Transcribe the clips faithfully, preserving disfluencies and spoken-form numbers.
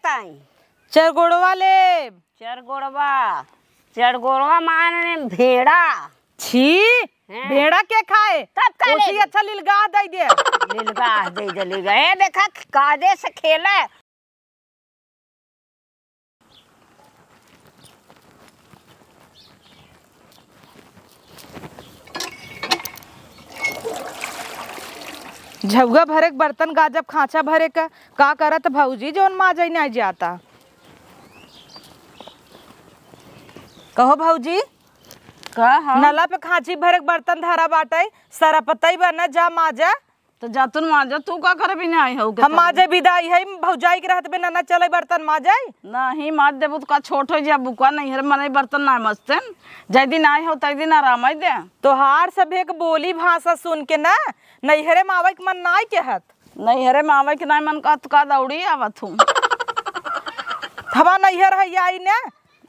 ताई। चरगोड़वा लेब। चरगोड़वा, चरगोड़वा माने भेड़ा। छी, हैं? भेड़ा के खाए? तब का ओसी लेबे? अच्छा लिलगाह दे दे। लिलगाह दे दे, लिलगाह। ए, देखा, कायदे से खेले। झउआ भरे के बर्तन गाजब खाँचा भरे का, का करत भौजी जौन माजै नाई जाता। कहो भौजी, का ह? नला पे खाँची भरे के बर्तन धरा बाटै, सरपतै बा न, जा माजा। तो जातुन माजा, तू का करे बिना आई हऊ के हम तब? माजे बिदाई है, भौजाई के रहत बे नना चले बर्तन माजे। नहीं माज देबू तो का छोट हो जा बुका, नैहरे मनई बर्तन ना मजतेन। जय दिन आई हो तय दिन आराम आई दे। तोहार सभे के बोली भाषा सुन के ना नैहरे में आवे के मन नाई कहत। नैहरे में आवे के नाई मन कहत का दौड़ी आवत हूँ। हमार नैहर है आई ने।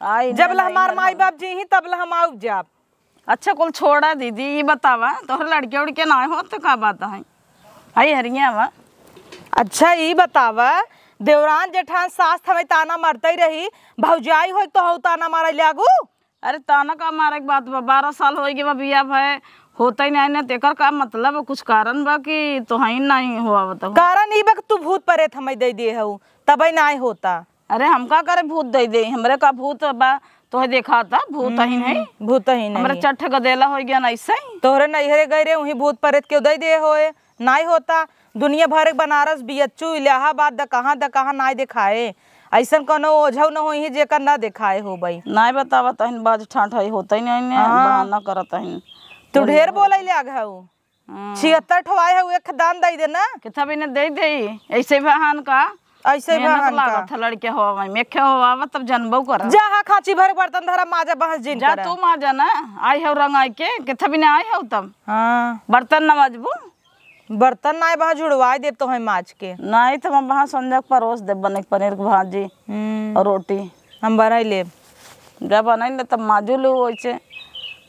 आई जब ने ला हमार नैहर माई में। बाप जी ही तब ला हम आउब जाब। अच्छा, कुल छोड़ा दीदी, ई बतावा, तोहरे लड़के उड़के नाय होत, का बात है? आई हरिया वा। अच्छा, ई बतावा, देवरान जेठान सास हमें ताना मारते रही, भौजाई होई तो हऊ ताना मारे लागू? अरे, ताना का मारे के बात बा, बारह साल होई गए बा बियाह भए, होता ही नहीं ना, तेकर का मतलब, कुछ कारण बा कि तोहई नहीं हो आवत हो? कारण ई बा कि तू भूत प्रेत हमें दे दिए हऊ, तबे नाय होता। अरे, हम का करे भूत दे दे, हमरे का भूत बा, तोहे देखा था, भूत ही नहीं। हम्म, भूत ही नहीं। हमरे चट्ठ गदेला हो गया ना ऐसे ही। तोहरे नैहरे गए रे, वहीं भूत प्रेत के दे दे होए, नाई होता। दुनिया भर के Banaras, B H U, Allahabad, द कहाँ, द कहाँ नाई देखाए। ऐसन कोनो ओझौ न होई जेकर ना देखाए हो बई। नाई बतावा तहिन बाज ठाठ है, होता ही नहीं ने, हाँ। बहाना करत तहिन। तू ढेर बोले लाग हऊ। हाँ। छिहत्तर ठो आए है, एक दान दे देना। कितना भी ने दे दे, ऐसे बहान का। ऐसे मेहनत बहान का। लागत है लड़के हो, मैं मेखे हो आवा तब जनबो कर। जा हा खांची भर बर्तन धरा, माजा बहस जिन जा करा। तू माजा ना, आई हो रंग आई के, कितना भी ने आई हो तब। हाँ। बर्तन ना माजबू। बर्तन ना बहा जुड़वाई दे तो है माज के। नहीं तो हम बहा संजक परोस दे बने पनीर के भाजी हम्म। और रोटी। हम बनाई लेब। जा बनाई ले तब माजू लो वैसे।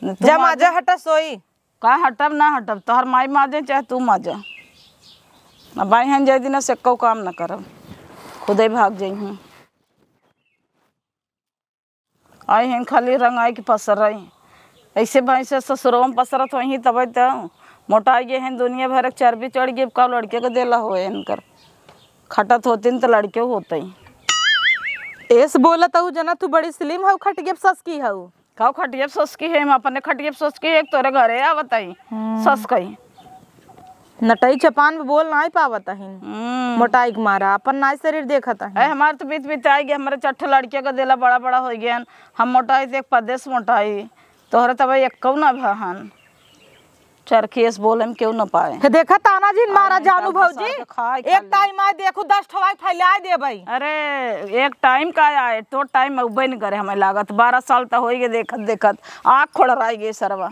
जा माजा हटा सोई। का हटब ना हटब, तोहर माई माजे चाहे तू माजा। अब आई हन जाए दिन से एक्को काम ना करब, खुदे भाग जाई हूँ। आई हन खाली रंगाई के पसरई। ऐसे भाई से ससुरवा में पसरत होई तबे तो मोटाई गए हैं, दुनिया भर के चर्बी चढ़ गई। का लड़के के देला होए इनकर, खटत होतिन तो लड़के होते ही। एस बोलत हऊ जना तू बड़ी स्लिम हऊ, खटिया पे ससकी हऊ। काऊ खटिया पे ससकी है, हम अपने खटिया पे ससकी है, तोरे घरे आवत आई। हम्म। ससकई। नटई चपान में बोल नाई पावत अहिन। हम्म। मोटाई के मारा अपन नाई शरीर देखत अहिन। ए, हमार तो बीत बीत आई गए, हमारे चट्ठ लड़किया का देला बड़ा बड़ा हो गया। हम मोटाई देख परदेस मोटाई, तोहरे तब एक कौ ना भहन। चरखी एस बोले में केहू न पाए। हे देखा ताना जिन मारा अरे जानू भौजी, खाए खा एक ले। टाइम आए देखू दस ठो आए फैलाए देबै। अरे एक टाइम का आए, तो टाइम अउबे न करे, हमें लागत बारह साल त होई गए देखत देखत आँख खोड़राई गए सरवा।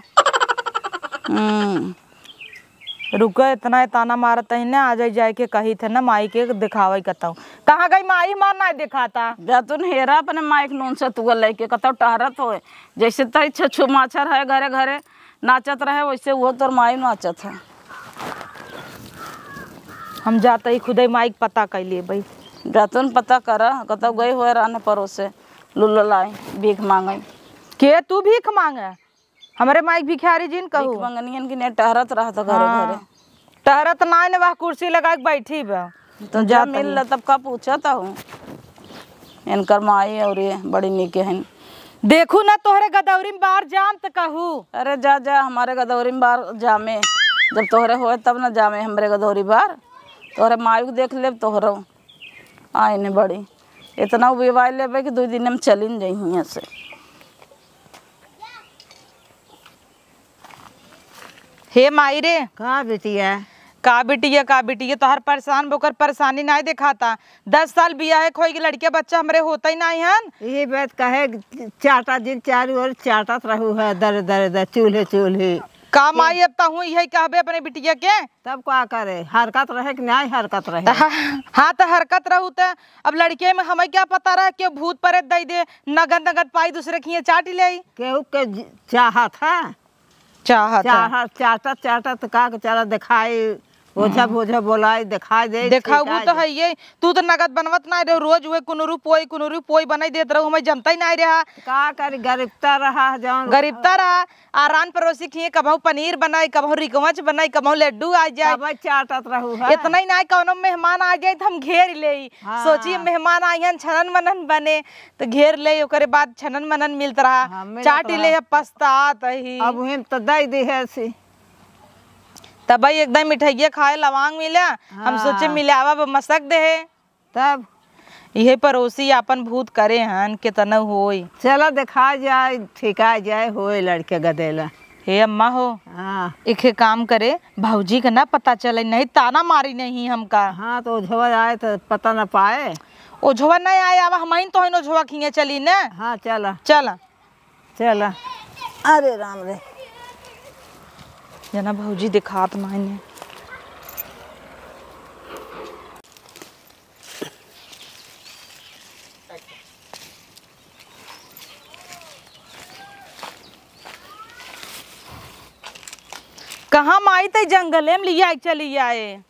हम्म। रुका, इतना ताना मारत है ना, आ जाए जाए के कही थे ना माई के दिखावे कतऊ। कहाँ गई माई, हमार ना दिखाता। जा तू न हेरा अपने माई के नून से तुआ लेके कतऊ टहरत होए, जैसे तई छुछू माछर है घरे घरे नाचत रहे, वैसे वो तोर माई नाचत है। हम जाते ही खुदे माई के पता कर लेबै। जा तू न पता करा, कतऊ गई होए रहने परोसे, लुल्ला लाई, भीख मांगे। के तू भीख मांगे? हमरे माई के भिखारी जिन कहू। भीख मंगनियन की ने टहरत रहत घरे हाँ। घरे। टहरत नाय ने, वह कुर्सी लगा के बैठी बा। तो जब जात मिल हई। ल तब का पूछत हूँ। इनकर माई और ये बड़ी नीके हन। देखू ना तोहरे गदौरी में बार जाम त कहू। अरे जा जा, हमारे गदौरी में बार जामे। जब तोहरे होए तब ना जामे हमरे गदौरी बार। तोहरे माई को देख लेब तोहरो। आए ने बड़ी। इतना उबिवाई लेबे कि दो दिन में चलिन जाई हियाँ से। हे माई रे। का बिटिया? का बिटिया, का बिटिया, तोहर परेशान बोकर परेशानी नाय देखाता। दस साल बियाहे के होई के लड़किया बच्चा हमरे होता ही नाय हन। यही बात कहे चाटा दिन चारू ओर चाटत रहू है, दर दर दर, चूल्हे चूल्हे। का माई, अब तहूँ यही कहबे अपने बिटिया के? तब का करे, हरकत रहे कि नाय हरकत रहे? हाँ, त हरकत रहू त अब लड़के में हमें क्या पता रहे कि भूत प्रेत दई दे, नगद नगद पाई दूसरे के हियाँ चाट ले। केहू के ज-, चाहत है? चाहत है। चाहत, चाटत, चाटत का के चला देखाई, ओझा बोझा बोलाई, देखाई दे, देखाऊ छिटाई तो दे। है ये, तू तो नगद बनवत ना रहो, रोज उहे कुनुरू पोई, कुनुरू पोई बनाई देत रहो, हमें जनता ही ना रहा। का करी, गरीबता रहा, जौन गरीबता रहा। आ रान परोसी खिए, कबहू पनीर बनाई, कबहू रिकवच बनाई, कबहू लड्डू आ जाए। कबहू चाटत रहू है। इतना ही ना, कौनो मेहमान आ जाए तो हम घेर ले। हाँ। सोचिए, मेहमान आई हैं, छनन मनन बने, तो घेर ले, ओकरे बाद छनन मनन मिलत रहा। हाँ, मिलत चाट रहा। ले, पछतात ही। अब उहें तो दई दी है सी। तब भाई एकदम मिठाइये खाए लवांग मिला, हम हाँ। सोचे मिलावा ब मसक दे है। तब? इहे परोसी आपन भूत करे हन, केतनो होई। चला देखा जाए, ठिका जाए, होए लड़के गदेला। हे अम्मा हो, हाँ। एक काम करे, भौजी के ना पता चले, नहीं ताना मारी नहीं हमका। हाँ, तो ओझवा आए तो पता ना पाए। ओझवा नहीं आए, आवा हमहिन तोहिन ओझवा खिए चली न। हाँ, चला। चला। चला। अरे राम रे। जना भौजी देखात नाई ने। कहाँ माई तई जंगले में लिया चली आए।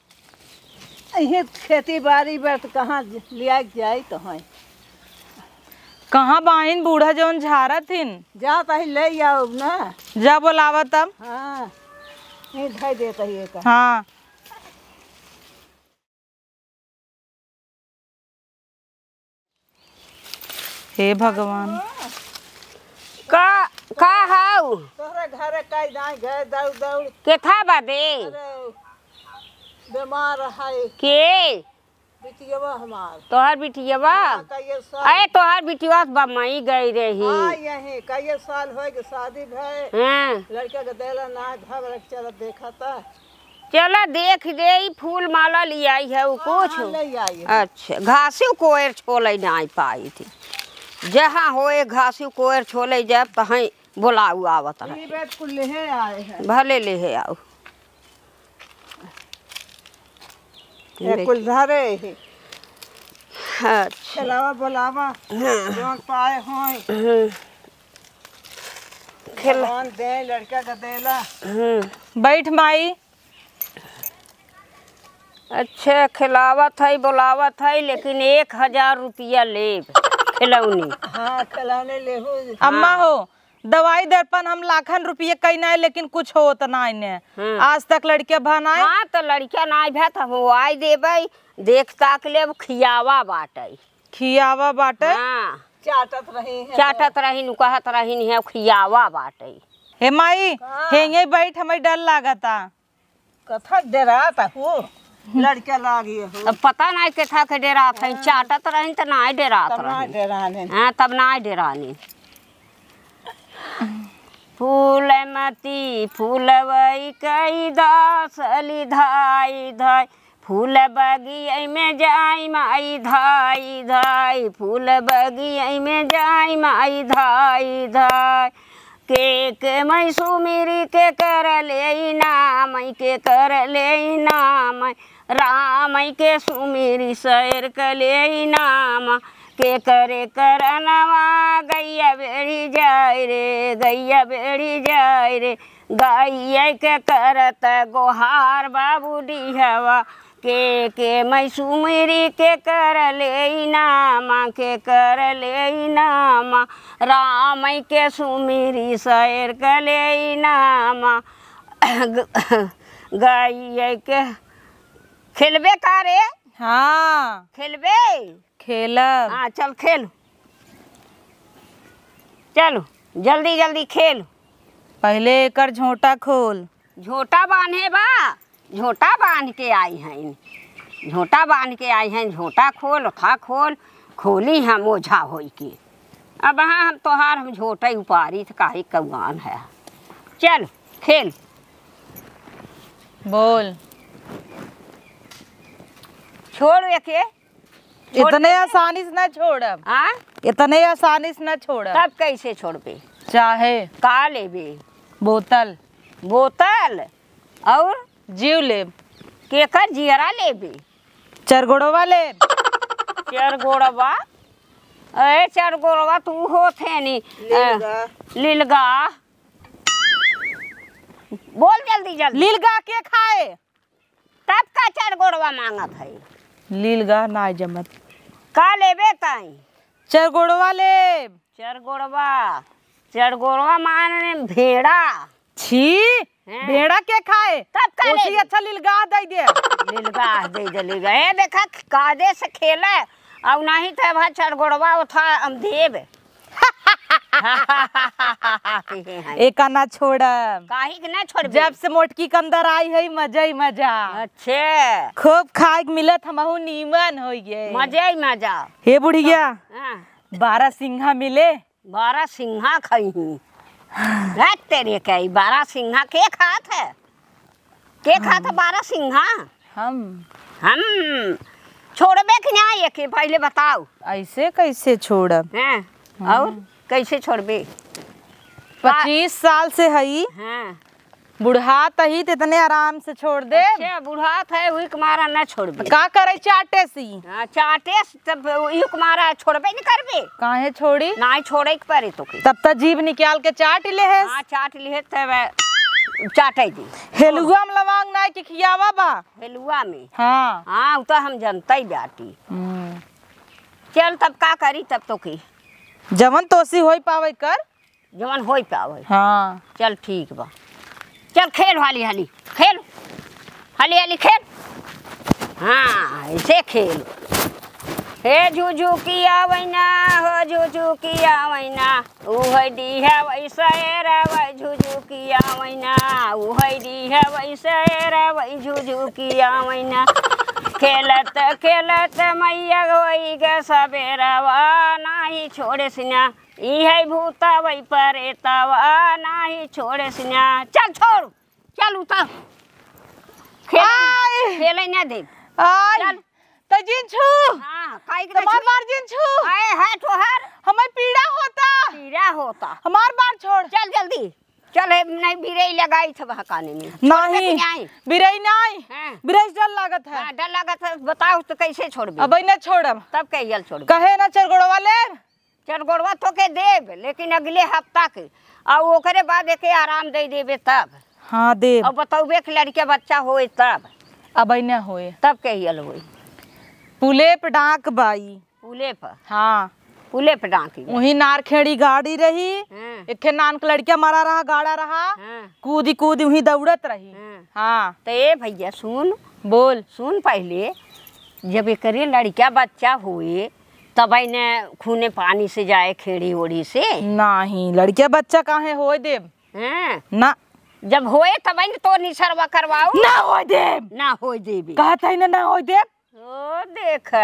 इहे खेती बाड़ी बा त कहाँ ज-, लिया के जाई तो है। कहाँ बाइन बूढ़ा जौन झारत हिन? जा तही ले आओ ना। जा बोलावा तब। हाँ, ये धई देत ही एक। हाँ। हे भगवान। का, का हाउ? तोहरे घरे कई दाई गए दौड़ दौड़। केथा बादे? अरे, बीमार है। के? बिटियवा हमार। तोहर बिटियवा? हाँ, कई साल। अरे, तोहर बिटियवा त बम्बई गई रही। हाँ, यहीं, कई साल होए के शादी भए। हाँ। लड़का के देला ना, घर चलत देखा था। चला देख दे, ई फूल माला लियाई है, उ हाँ, कुछ? हाँ, ले आई है। अच्छा, घासियो कोयर छोले नाई पाई थी। जहाँ होए घासियो कोयर छोले जब तहीं बोलाऊ आवत रहे। ई बेट कुल लेहे आए हैं। भले लेहे आऊ। ये कुल धरे ही। अच्छा। खेलावा बोलावा, हाँ। जौन पाए होए। हम्म। खेल- भगवान दे, लड़का का देला। हम्म। बैठ माई। अच्छा, खिलावत है, बोलावत है, लेकिन एक हजार रुपया लेब खिलौनी। हाँ, खिलौने लेहू। अम्मा हाँ। हो, दवाई दर्पण हम लाखन रुपये कई ना, लेकिन कुछ होत ना इन्हें। हम्म। आज तक लड़के भा ना। हाँ, तो लड़का ना भा तो हम आई देबै, देख ताक लेब, खियावा बाटै। खियावा बाटै। हाँ। चाटत रही हैं चाटत तो। रही, नु कहत रही है, खियावा बाटै। हे माई, हाँ। हेंगे बैठ, हमें डर लागता। कथा डेरात हूँ, लड़का लागी हो। अब पता नहीं केथा के डेरात है, हाँ। चाटत रहिन त नाई डेरात तब नाई रहिन। डेराने। हाँ, तब नाई डेराने। फूलमती फूलवई कई दास अली धाई धाई, फूल बगियै में जाई माई धाई धाई, फूल बगियै में जाई माई धाई धाई। के के मैं सुमिरी के कर लेई ना, मैं के कर लेई ना, मैं राम के सुमिरी सैर क लेई ना, मैं के करे करनवा गैया बेड़ी जाए रे, गैया बेड़ी जाए रे, गैया के करत गोहार बाबू डिहवा। के के मैं सुमिरी के कर लेई नामा, के कर लेई नामा, राम के सुमिरी सैर क लेई नामा। ग-, गैया के खेलबे का रे? हाँ। खेलबे? खेलब। हाँ, चल खेल। चलो, जल्दी जल्दी खेल। पहिले एकर झोंटा खोल। झोंटा बान्हे बा, झोंटा बान्ह के आई हैं, झोंटा बान्ह के आई हैं, झोंटा खोल, ओथा खोल, खोली हम ओझा होई के। अब हाँ हम तोहार हम झोंटा उपारी त काहे कौआन है। चल, खेल। बोल। छोड़ एके। छोड़ इतने दे। आसानी से ना छोड़ब। हाँ? इतने आसानी से ना छोड़ब। तब कैसे छोड़बे? चाहे का लेबे? बोतल। बोतल? और? जीव लेब। केकर जियरा लेबे? चरगोड़वा लेब। चरगोड़वा? ए, चरगोड़वा तू होत है नी। लिलगा। अ, लिलगा। बोल जल्दी जल्दी। लिलगा के खाए? तब का चरगोड़वा माँगत है? लीलगाह नाहीं जमत। का लेबे ताई? चरगोड़वा लेब। चरगोड़वा, चरगोड़वा माने भेड़ा। छी, हैं? भेड़ा के खाए? तब का ओसी लेबे? अच्छा लीलगाह दइ दे। लीलगाह दइ दे, लीलगाह। ए, देखा, कायदे से खेले, अउ नाहीं त भाई चरगोड़वा उठा हम देब। एका ना छोड़ब। काहे के ना छोड़बे? जब से मोटकी के अंदर आई है, मजा ही मजा। अच्छे। खूब खाए के मिलत, हमहू नीमन होइ गए। मजा ही मजा। हे बुढ़िया, हाँ। बारह सिंघा मिले। बारह सिंघा खइहीं। हट तेरे के, ई बारह सिंघा के खात है? के खात है हम। बारह सिंघा? हम। हम। छोड़बे कि ना एके, पहिले बताउ। ऐसे कैसे छोड़ब? हैं? हम्म। अउर कैसे छोड़बे? पच्चीस साल से हई। हाँ। बुढ़ात ही त इतने आराम से छोड़ देब। अच्छा, बुढ़ात है, उही के मारा ना छोड़बे। का करे, चाटे सी? हाँ, चाटे स-, तब उही के मारा छोड़बे न करबे। काहे छोड़ी? नाहीं छोड़े के परे तोके। तब त जीभ निकाल के चाट लेहेस। हाँ, चाट लेहे तब चाटे दी। हेलुआ में लवांग नाहीं कि खियावा बा। हेलुआ में? हाँ। हाँ, उ त हम जनते बाटी। हम्म। चल तब का करी तब तोके। जवन तोसी होइ पावे कर। जवन होई पावे। हाँ। चल ठीक बा। चल खेल हाली हाली, खेल। हाली हाली खेल। हाँ, ऐसे खेल। हे झुझुकिया वैना, हो झुझुकिया वैना, उहै डीहा वै सैरा वै झुझुकिया वैना, उहै डीहा वै सैरा वै झुझुकिया वैना। खेलत खेलत मैया होई गे सबेरवा, नाही छोड़े सिना। इहै भूतवै परेतवा नाही छोड़े सिना। चल छोड़, चल उतर। खेले, आय। खेले ना दे। आय। चल। त जिन छू। हाँ, काहे के ना तमार छू? बार जिन छू। आए है तोहर। हमें पीड़ा होता। पीड़ा होता। हमार बार छोड़। चल जल्दी। चल, हे नहीं बिरई लगाई थ बहकाने में। छोड़बे नहीं, कि नहीं? बिरई नहीं। हाँ। बिरई से डर लागत है। हाँ, डर लागत है। बताओ तो कैसे छोड़बे? अब ना छोड़ब। तब कहियल छोड़बे? कहे ना चरगोड़वा ले। चरगोड़वा तोके देब, लेकिन अगले हफ्ता के, अउ ओकरे बाद एके आराम दे देबे तब। हाँ, देब। अउ बतौबे कि लड़के बच्चा होए तब। अबइ न होए। तब कहियल होए। पुले पे डाक बाई। पुले पर? हाँ। पुले पे डाक बाई। वही नारखेड़ी गाड़ी रही, हाँ। एक ठे नान के लड़का मरा रहा, गाड़ा रहा, हाँ। कूदी कूदी वही दौड़त रही। हाँ। हाँ। तो ए भैया सुन। बोल। सुन पहिले, जब एकरे लड़का बच्चा होए, तब इन्हें खूने पानी से जाए, खेड़ी ओड़ी से? नाही, लड़के बच्चा काहे होए देब? हैं? ना। जब होए तब इन्हें तो निसरवा करवाऊ? ना होए देब। ना होए देबे। कहत है ना, ना होए देब। ओ देख,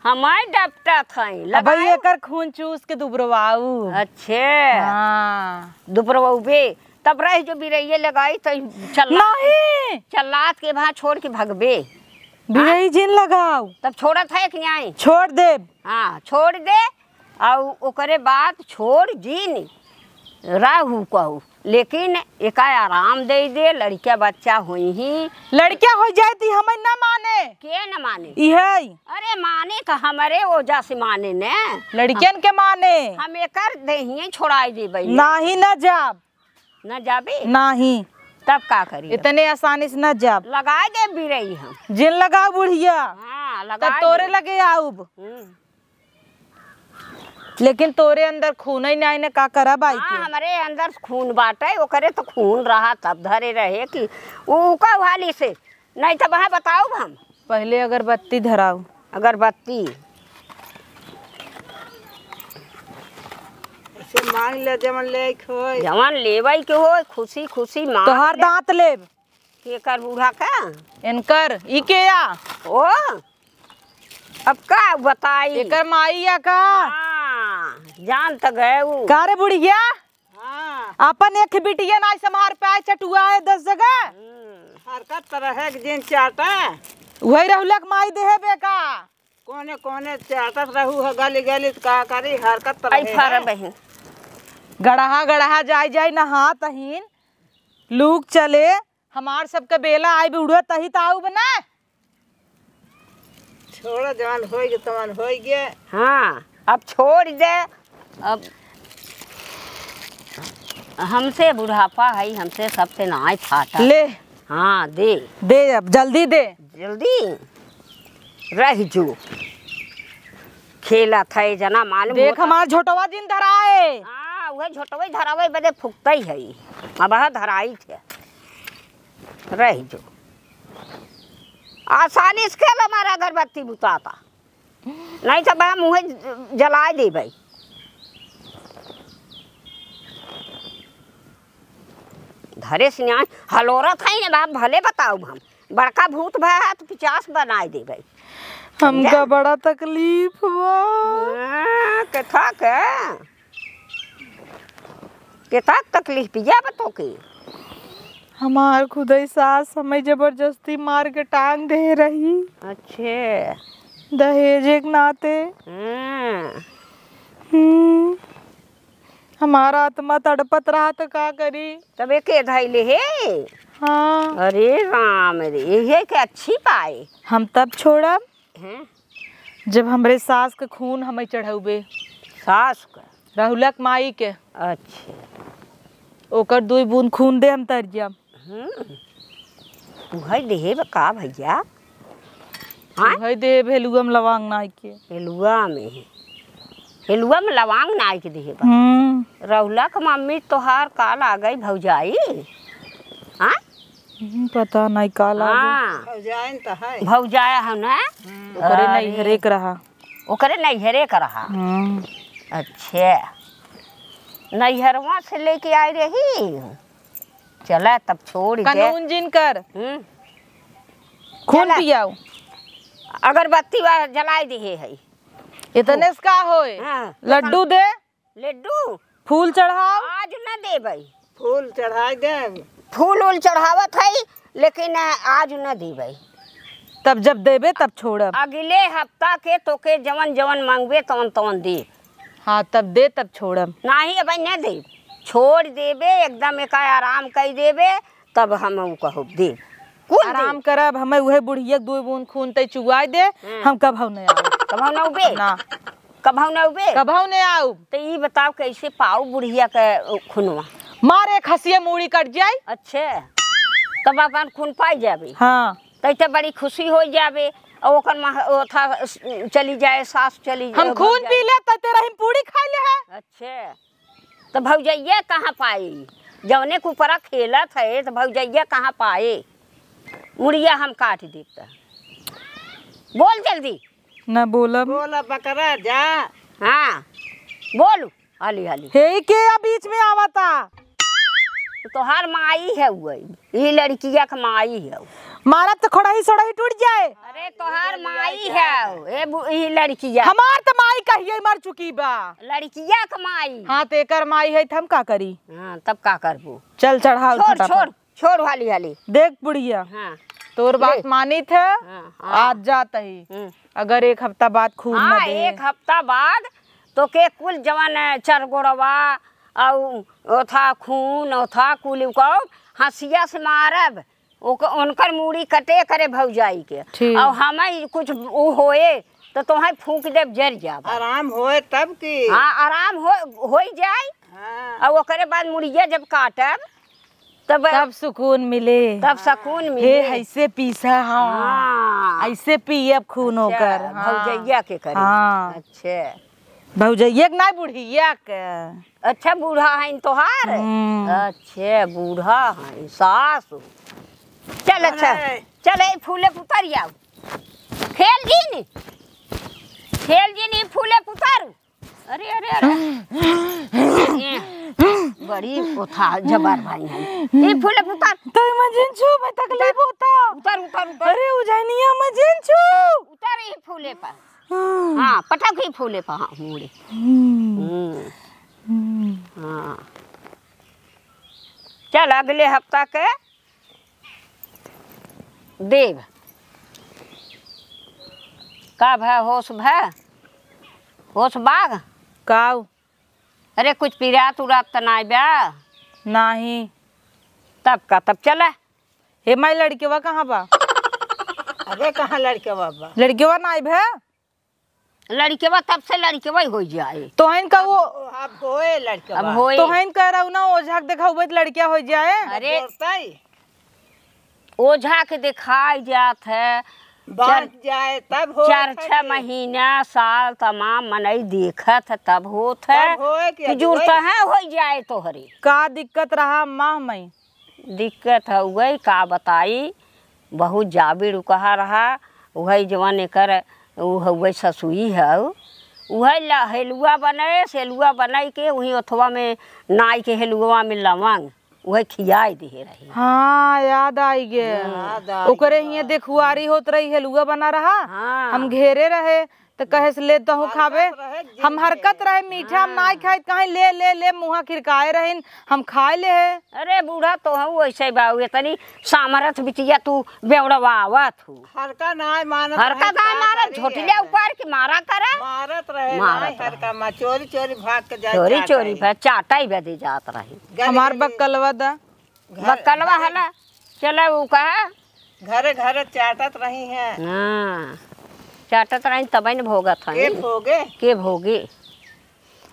हमार डपटा था, अब लगाए। एकर खून चूस के दुबरवाऊ। अच्छे। हाँ। दुबरवाऊ बे, तब रह जो बिरैये लगाई तो चल्ला-, नहीं। चल्लात के वहाँ छोड़ के भगबे। बिरई जिन लगाओ। तब छोड़त है कि नहीं? छोड़ देब। हाँ, छोड़ दे, अउ ओकरे बाद छोड़ जिन, रहू कहू, लेकिन एका आराम दे दे, लड़का बच्चा होई ही। लड़का हो जाए ती हमें न माने। के न माने? इहे। अरे माने तो हमरे ओजा से माने ने। लड़कियन के माने। हम एकर देहिए छोड़ाई देबे। नाही न जाब। न जाबे? नाही। तब का करी? इतने आसानी से न जाब। लगाए देब बिरई हम। जिन लगाओ बुढ़िया। हाँ, तब लगाए तोरे देब। लगे आउब। हम्म। लेकिन तोरे अंदर खून ही नाही न, का करब आई हाँ, के? हमरे अंदर खून बाटे, ओकरे तो खून रहा तब धरे रहे कि ऊ का हाली से, नहीं तो वहाँ बताउब हम। पहिले अगरबत्ती धराउ। अगरबत्ती। ऐसे मांग ले, जवन लेके होय। जवन लेवई के होय, खुशी खुशी मांग तोहार ले। दांत लेब। केकर बूढ़ा का? इनकर, ई के या? ओ, अब का बताई? एकर माई या का? हाँ, जान त गए ऊ। का रे बुढ़िया? हाँ। अपन एक बिटिया नाई संभार पाए, चटुआ है दस जगह। हम्म। हरकत त रहे एक दिन चाटा। वही रहुलक माई देहे बेका। कोने कोने चाटत रहू ह, गली गली त का करी, हरकत त आई रहे फारा है। बहिन। गड़हा गड़हा जाई जाई नहात हीन, लूक चले, हमार सबके बेला आइब उड़त ही त आउब ना। छोड़, जवन होइगे तवन होइगे। हाँ, अब छोड़ दे, अब हमसे बुढ़ापा है, हमसे सबसे नाई फाटा। ले, हाँ, दे। दे, अब जल्दी दे। जल्दी? रह जो। खेलत है जना, मालूम देख, होता। हमार झोटवा जिन धराए। हाँ, उहे झोटवे धरावे बदे फुकतई है। अब ह धराई थे। रह जो। आसानी से खेल, हमारा अगरबत्ती बुताता। नहीं तो बा मुँहे जलाए देबै। धरे से न्याय हलोरत है ना बाप, भले बताउब हम। बड़का भूत भा है तो पिचास बनाए देबै। हमका समझा? बड़ा तकलीफ बा। हाँ, केथा के? केथा के तकलीफ पिया बा तोके? हमार खुदई सास हमें जबरदस्ती मार के टांग दे रही। अच्छे। दहेज एक नाते। हाँ। हम्म। हमारा आत्मा तड़पत रहा तो का करी? तबे के धैले हे? हाँ। अरे राम रे, यही के अच्छी पाए। हम तब छोड़ब, हैं? जब हमरे सास के खून हमें चढ़ौबे। सास के? राहुलक माई के। अच्छा। ओकर दुई बूंद खून दे, हम तर जाब। हम्म। उहै देहे बा का भैया? हाँ? उहै देहे भेलुआ में लवांग नाई के। हेलुआ में। हेलुआ में लवांग नाई के देहे बा। हम्म। रहुला के मम्मी तोहार का लागई भौजाई? हाँ? हम्म, पता नहीं का लागे। हाँ। भौजाइन त है। भौजाया है ना? ओकरे अरे। नैहरे के रहा। ओकरे नैहरे के रहा। हम्म। अच्छे। नैहरवा से लेके आई रही। चला तब छोड़ दे। कानून जिन कर। हम्म। खून चला। पियाओ। अगरबत्ती वा जलाई दिहे है। इतने से का होए? हाँ। लड्डू दे। लड्डू? फूल चढ़ाओ। आज न देबै। फूल चढ़ाई देब। फूल उल चढ़ावत है, लेकिन आज न देबै। तब जब देबे तब छोड़ब। अगले हफ्ता के तोके जवन जवन मांगबे तवन तवन देब। हाँ, तब दे तब छोड़ब। नाही, अबै न देब। छोड़ देबे, एकदम एका आराम कई देबे, तब हम ऊ कहब देब। कुल आराम देब। करब, हमें उहे बुढ़िया के दो बूंद खून तै चुआई दे, हम्म। हम कबहू नहीं आउब। कबहू न उबे? ना। कबहू न उबे? कबहू नहीं आउब। तो ई बताओ कैसे पाऊ बुढ़िया के खुनवा? मार एक हंसिया मूड़ी कट जाई। अच्छे। तब अपन खून पाई जाबे। हाँ। तै तो बड़ी खुशी हो जाबे। और ओकर मह-, ओथा चली जाए, सास चली जाए, हम खून पी ले, तै तेरा हम पूड़ी खा ले है। अच्छे। तो भौजैया कहाँ पाई? जौने के ऊपरा खेलत है, तो भौजैया कहाँ पाए? मुड़िया हम काट देब त। बोल जल्दी। न बोलब। बोला बकरा जा। हाँ, बोलू, हाली, हाली। हे, के या बीच में आवता? तोहार माई है वो, ई लड़किया के माई है। मारब त खड़ही सड़ही टूट जाए। अरे, तोहार माई है, ए बु-, ई लड़किया। हमार त माई कहिए मर चुकी बा। लड़किया के माई। हाँ, त एकर माई है, त हम का करी? हाँ, तब का करबू? चल, चढ़ाओ छोड़, फटाफट। छोड़, छोड़, हाली, हाली। देख बुढ़िया, हाँ। तोर बात ले। मानित है, हाँ, हाँ। आज जात ही। हम्म। अगर एक हफ्ता बाद खून न हाँ, दे। एक हफ्ता बाद तोके कुल जवन चरगोड़वा, अउ ओथा खून, ओथा कुल उकौ हंसिया से मारब। ओक-, उनकर मूड़ी कटे करे भौजाई के। ठीक। अउ हमें कुछ उ होए, त तोहें फूंक देब, जर जाब। आराम होए तब की। हाँ, आराम हो, होई जाए। हाँ। अउ ओकरे बाद मुड़िया जब काटब, तब तब सुकून मिले। तब सुकून हे, मिले। ऐसे पीसा, हाँ। हाँ। ऐसे पियब खून अच्छा, ओकर, हाँ। भौजैया के करे। हाँ। अच्छा। भौजैया के नाई, बुढ़िया के। अच्छा, बूढ़ा हइन तोहार? हम्म। अच्छा, बूढ़ा हइन, सास। चल, अच्छा, अरे। चल, ए फूले पुतर आउ। खेल जिन, खेल जिन, ई फूले पुतर। अरे, अरे, अरे। ए, बड़ी ओथा जबर भाई है। ई फूले पुतर। तो मजिन छू, मैं तकलीफ होता। उतर, उतर, उतर। अरे, उजैनिया मजिन छू। उतर ई फूले पर। हाँ। हाँ, पटक ही फूले पर, हाँ, मुड़े। हम्म। हम्म। हम्म। हाँ। चल, अगले हफ्ता के देब। का भा, होश भा? होश बाग? काऊ? अरे, कुछ पिरात उरात त नाई बा? नाही। तब का, तब चला। हे माई, लड़केवा कहाँ बा? अबे, कहाँ लड़केवा बा? लड़केवा नाई भे? लड़केवा तब से लड़केवा ही होइ जाए। तोहन का वो अब होए लड़केवा। अब होए। तोहन का रउना ओझा के देखाउबे त लड़किया होइ जाए। अरे। जोरताई। ओझा के देखाई जात है। बाँच चार, जाए तब होत चार है छह कि महीना, साल तमाम मनई देखत है, तब होत है तब होए कि कि जुड़त होई। है, होई जाए तोहरे। का दिक्कत रहा अम्मा हमई? दिक्कत हउए, का बताई, बहुत जाबिड़ उकहा रहा, उहई जवन एकर, उ हउए ससुई हउ, उहई ला हेलुआ बनइस, हेलुआ बनइ के उहीं ओथवा में नाइ के हेलुआ में लवंग, उहई खियाइ दिहे रही। हाँ, याद आइ गे। हम्म। याद आइ ओकरे गे। हियाँ देखुआरी होत रही, हेलुआ बना रहा, हाँ। हम घेरे रहे, त कहेस, "ले तहूँ खाबे।" हरकत रहे, जिद हम हरकत रहे। रहे, मीठा हम नाई हाँ। खाइत, कहीं, "ले, ले, ले," मुँहा खिरकाए रहिन, हम खाए लेहे। अरे बूढ़ा, तोहूँ वइसे बाऊ, एतनी सामरथ बिटिया तू बेवड़वावत हू। हरका नाई मानत हरका रहे, नाई का मानत, करी झोटिले अब? उपार के मारा करे। मारत रहे, मारत नाई रहे। हरका मा चोरी चोरी भाग के जाए चोरी चाटइ। चोरी भाग चाटइ बदे जात रही। गली हमार गली। बक्कलवा दा। घर, बक्कलवा घर। हला, चला उ कहा। घरे घरे चाटत रही हैं। हाँ, चाटत रही तबे न भोगत हई। के भोगे? के भोगे?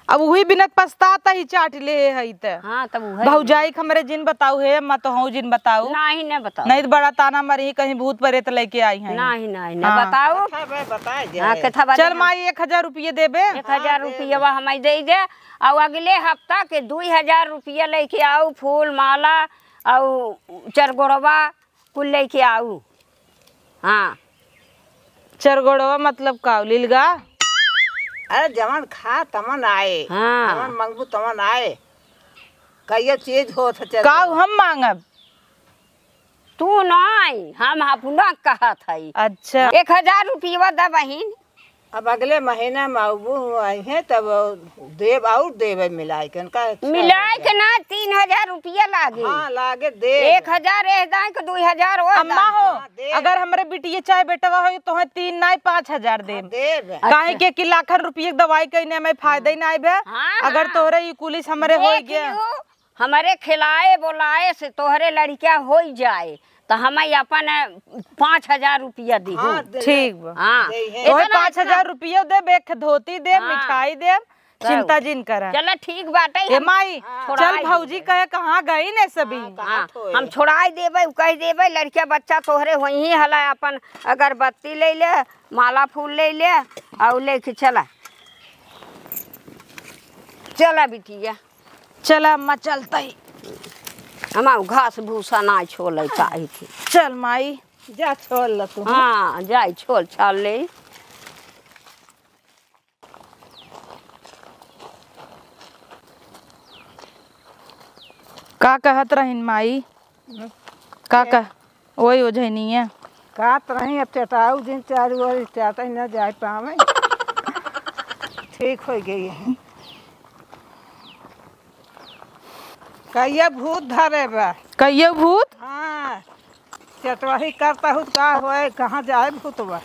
अब उही बिनत पछतात ही चाट लेहे हई त। हाँ, तब उहे भौजाई के हमरे जिन बताऊ हे, अम्मा तोहूँ जिन बताऊ। नाही, न बताऊ। नहीं त बड़ा ताना मारी कहीं भूत प्रेत लइके आई हैं। नाही, नाही, न हाँ। बताऊ। कथा बे बताए हाँ, जाए। कथा बा चल दे। माई, एक हजार रुपये देबे। एक हजार हाँ, दे रुपया दे। हमाई दे दे। अउ अगले हफ्ता के दुई हजार रुपया लइके आऊ, फूल माला अउ चरगोड़वा कुल लइके आऊ। हाँ। चरगोड़वा मतलब का, लिलगा? अरे जवन खा तवन आए, हाँ। जवन मंगबू तवन आए। कइयो चीज होत है चरगोड़वा। काऊ हम मांगब? तू नाई, हम अपना कहत हई। अच्छा। एक हजार रुपया द बहिन। अब अगले महीना में अबू अइहें तब देब, अउर देबे मिलाइ के उनका छह हजार। मिलाइ के ना, तीन हजार रुपया लागे। हाँ, लागे देब। एक हजार एह दाई के, दुई हजार ओह अम्मा दाई हो, के। हाँ, देब। अगर हमरे बिटिया चाहे बेटवा होई, तोहे तीन नाई, पाँच हजार देब। हाँ, देब। काहे अच्छा। के कि लाखन रुपया के दवाई कइने में फायदा ही नाई बे। हाँ, अगर हाँ। तोहरे ई कुलिस हमरे देख होई गया। लियो, हमरे खिलाए बोलाए से तोहरे लड़िका होई जाए, त हमई अपन पाँच हजार रुपया दिहु। हाँ, दे-, ठीक बा। हाँ। दे है। तोहे एतना पाँच हजार रुपया देब, एक धोती देब, हाँ। मिठाई देब, तब। चिंता जिन करा। चला ठीक बाटे, ए हम माई, छोड़ाई चल भौजी देबे। कहे कहाँ गई ने सभी। हाँ, कहाँ हाँ, थोए? हम छोड़ाई देबे, उ कह देबे, लड़िका बच्चा तोहरे होइहीं हला, अपन अगरबत्ती ले ले, माला फूल ले ले, अउ लेके चला। चला बिटिया। चला अम्मा, चलतई। हमार घास भूसा ना छोले चाही थी। चल माई। जा छोल ल तू। हाँ, जाई छोल छाल ले। का कहत रहिन माई? हम्म। का कह-, ओए ओझैनिया। काट रही, अब चटाऊ दिन चारू ओर चाटे न जाए पावे। ठीक होइ गई है। कहिया भूत धरे बा। कहिया भूत? हाँ, चटवाही करता हूँ त का होए, कहाँ जाए भूतवा?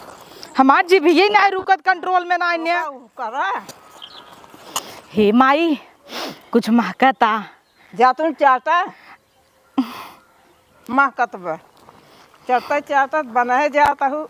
हमार जिभिये ना रुकत, control में ना आइने। का उ करा? हे माई, कुछ महकता। जा तुम चाटा। महकत बा। चरते चरते बनहे जात हूँ।